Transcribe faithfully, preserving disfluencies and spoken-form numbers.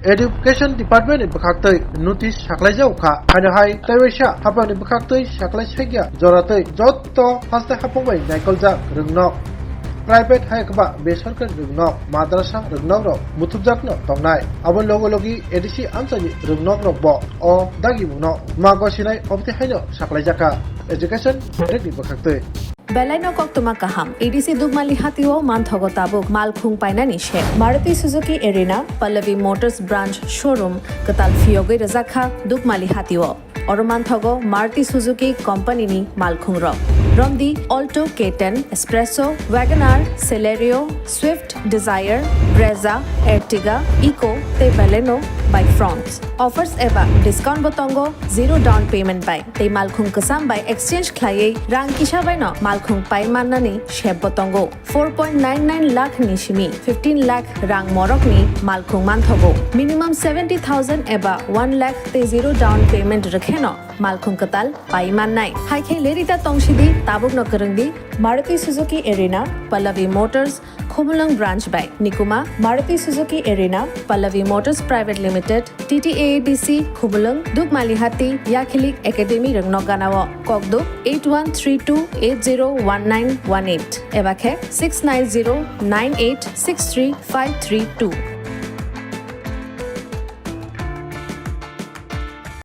Education Department ni bwkhaktwi notice saklaijago kha. Haino hai tei waisa haphangni bwkhaktwi saklai sakya joratwi jotto haste haphang bai naikoljak rwngnok, private hai khe ba besorkari rwngnok, madrasa rwngnok rok muthubjakno tongnai. Abo logi logi A D C amchaini rwngnok rok bo o dagimungno ma gosinai obti haino saklaijakha Education Directorate ni bwkhaktwi. Belaino koktwma kaham, A D C Dukmali hatio manthogo tabuk malkhung painani se. Maruti Suzuki Arena, Pallavi Motors Branch Showroom kwtal phiyogwi rwjakha Dukmali hatio. Oro manthogo Maruti Suzuki Company ni malkhung rok. Romdi Alto K ten, Espresso, Wagon R, Celerio, Swift, Desire, Brezza, Ertiga, Eeco tei Baleno bai Fronx. Offers eba discount bo tongo, zero down payment bai tei malkhung kwcham bai exchange khlaiwi rang kisa baino malkhung pai mannani sep bo tongo. Four point nine nine lakh ni simi fifteen lakh rang morokni malkhung manthogo. Minimum seventy thousand eba one lakh tei zero down payment rwkheno malkhung kwtal pai mannai. Hai khe lerita tongsidi, tabukno kwrwngdi Maruti Suzuki Arena, Pallavi Motors, Khumulwng Branch bai. Nikuma, Maruti Suzuki Arena, Pallavi Motors Private Limited, T T A A D C, Khumulwng, Dukmalihati, Yakhilik Academy rwngno ganao. Kokduk eight one three two eight zero one nine one eight eba khe six nine zero nine eight six three five three two.